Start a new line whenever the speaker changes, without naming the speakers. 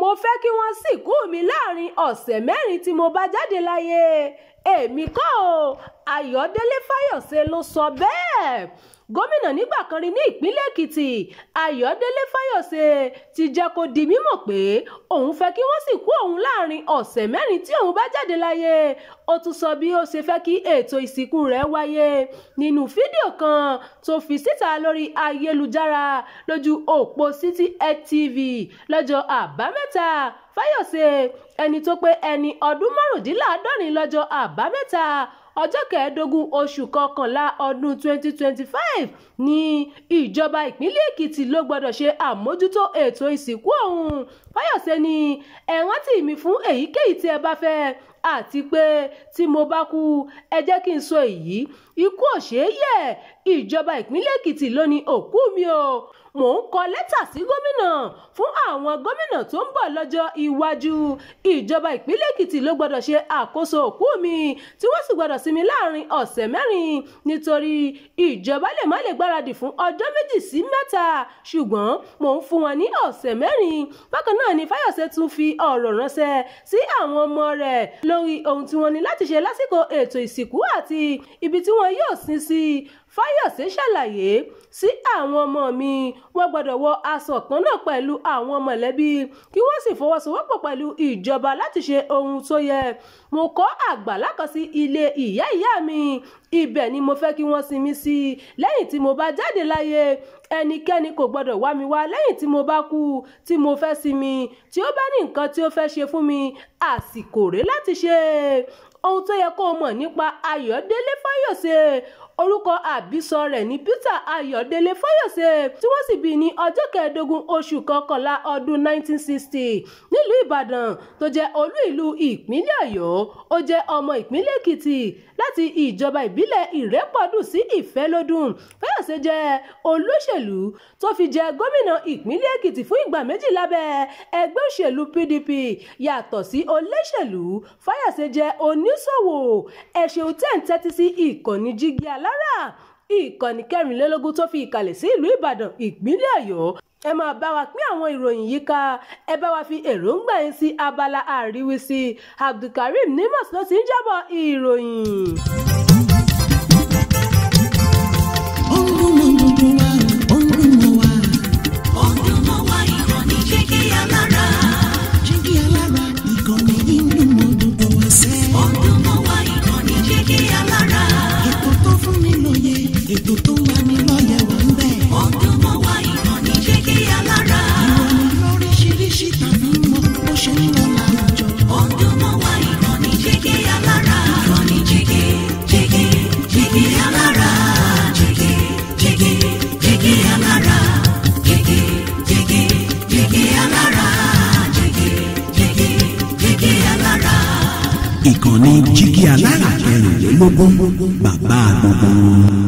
Mo fẹ́ kí wọ́n sìnkú mi láàrin ọ̀sẹ̀ 4 tí mo bá jáde láyé. Èmi kọ́ o, Ayọ̀délé Fáyọ̀ṣe ló sọ bẹ́ẹ̀. Gómìnà nígbà kan rí ní ìpínlẹ̀ Èkìtì, Ayọ̀délé Fáyọ̀ṣe ti jẹ́ kó di mímọ̀ pé òun fẹ́ kí wọ́n sìnkú òun láàrin ọ̀sẹ̀ 4 tí òun bá jáde láyé. Ó tún sọ bí ó ṣe fẹ́ kí ètò ìsìnkú rẹ̀ wáyé nínú fídíò kan tó fi síta lórí ayélujára lójú òpó City TV lọ́jọ́ Àbámẹ́ta. Fáyọ̀ṣe, ẹni tó pé ẹni ọdún 75 lọ́jọ́ Àbámẹ́ta, ọjọ́ 15 oṣù kọkànlá ọdún 2025 ní ìjọba ìpínlẹ̀ Èkìtì ló gbọ́dọ̀ ṣe àmójútó ètò ìsìnkú òun. Fáyọ̀ṣe ní ẹ rántí mi fún èyíkéyìí tí ẹ bá fẹ́, àti pé tí mo bá kú ẹ jẹ́ kí n sọ èyí, ikú ò ṣeé yẹ̀, ìjọba ìpínlẹ̀ Èkìtì ló ní òkú mi o. Mò ń kọ lẹ́tà sí gómìnà fún àwọn gómìnà tó ń bọ̀ lọ́jọ́ iwájú. Ìjọba ìpínlẹ̀ Èkìtì ló gbọ́dọ̀ ṣe àkóso òkú mi tí wọ́n sì gbọ́dọ̀ sinmi láàrin ọ̀sẹ̀ 4 nítorí ìjọba lè má lè gbáradì fún ọjọ́ 2 sí 3, ṣùgbọ́n mò ń fún wọn ní ọ̀sẹ̀ 4. Bákan náà ni Fáyọ̀ṣe tún fi ọ̀rọ̀ ránṣẹ́ sí àwọn ọmọ rẹ̀ lórí ohun tí wọ́n ní láti ṣe lásìkò ètò ìsìnkú àti ibi tí wọn yóò sin sí. Fáyọ̀ṣe ṣàlàyé sí àwọn ọmọ mi, wọ́n gbọ́dọ̀ wọ aṣọ kan náà pẹ̀lú àwọn mọ̀lẹ́bí kí wọ́n sì fọwọ́sowọ́pọ̀ pẹ̀lú ìjọba láti ṣe ohun tó yẹ. Mo kọ́ àgbàlá kan sí ilé ìyá ìyá mi, ibẹ̀ ni mo fẹ́ kí wọ́n sinmi sí lẹ́yìn tí mo bá jáde láyé. Ẹnikẹ́ni kò gbọ́dọ̀ wá mi wá lẹ́yìn tí mo bá kú tí mo fẹ́ sinmi. Tí ó bá ní nǹkan tí ó fẹ́ ṣe fún mi, àsìkò rèé láti ṣe. Ohun tó yẹ kó o mọ̀ nípa Ayọ̀délé Fáyọ̀ṣe. Orúkọ àbísọ rẹ̀ ní Peter Ayọ̀délé Fáyọ̀ṣe tí wọ́n sì bí ní ọjọ́ 15 oṣù kọkànlá ọdún 1960 nílùú Ìbàdàn tó jẹ́ olú ìlú ìpínlẹ̀ Ọ̀yọ́. Ó jẹ́ ọmọ ìpínlẹ̀ Èkìtì láti ìjọba ìbílẹ̀ Ìrẹ́pọ̀dùn sí Ìfẹ́lódùn. Fáyọ̀ṣe jẹ́ olóṣèlú tó fi jẹ gómìnà ìpínlẹ̀ Èkìtì fún ìgbà 2 lábẹ́ ẹgbẹ́ òṣèlú PDP. Yàtọ̀ sí olóṣèlú, Fáyọ̀ṣe jẹ́ oníṣòwò. Ẹ ṣeun tẹ́ ń tẹ́tí sí ìkànnì Jígí Alárà, ìkànnì 24 tó fi ìkàlẹ̀ sí ìlú Ìbàdàn, ìpínlẹ̀ Ọ̀yọ́. Ẹ máa bá wa pín àwọn ìròyìn yìí ká, ẹ bá wa fi èròǹgbà yín sí abala àríwísí. Abdulkareem Nimas ló ti ń jábọ̀ ìròyìn.
Ó ń dún mọ́ gbogbo wa, ó ń dún mọ́ wa.
Ó ń dún mọ́ wa, ìkànnì Jígí Alárà.
Jígí Alárà, ìkànnì yìí ń dún mọ́ gbogbo wa sẹ́.
Ó ń dún mọ́ wa, ìkànnì Jígí Alárà.
Ètò tó fún ni lóye, ètò tó wà ní lọ́yẹ̀ wà ń bẹ̀.
Ó ń dún mọ́ wa, ìkànnì Jígí Alárà.
Ìròyìn lóríṣiríṣi tàbí mọ bó ṣe ń lọ láwùjọ.
Ó ń dún mọ́ wa, ìkànnì Jígí Alárà. Ìkànnì Jígí, Jígí, Jígí Alárà. Jígí, Jígí, Jígí Alárà. Jígí, Jígí, Jígí Alárà. Jígí, Jígí, Jígí Alárà.
Ìkànnì Jígí Alárà 24, bàbá gbogbo wọn.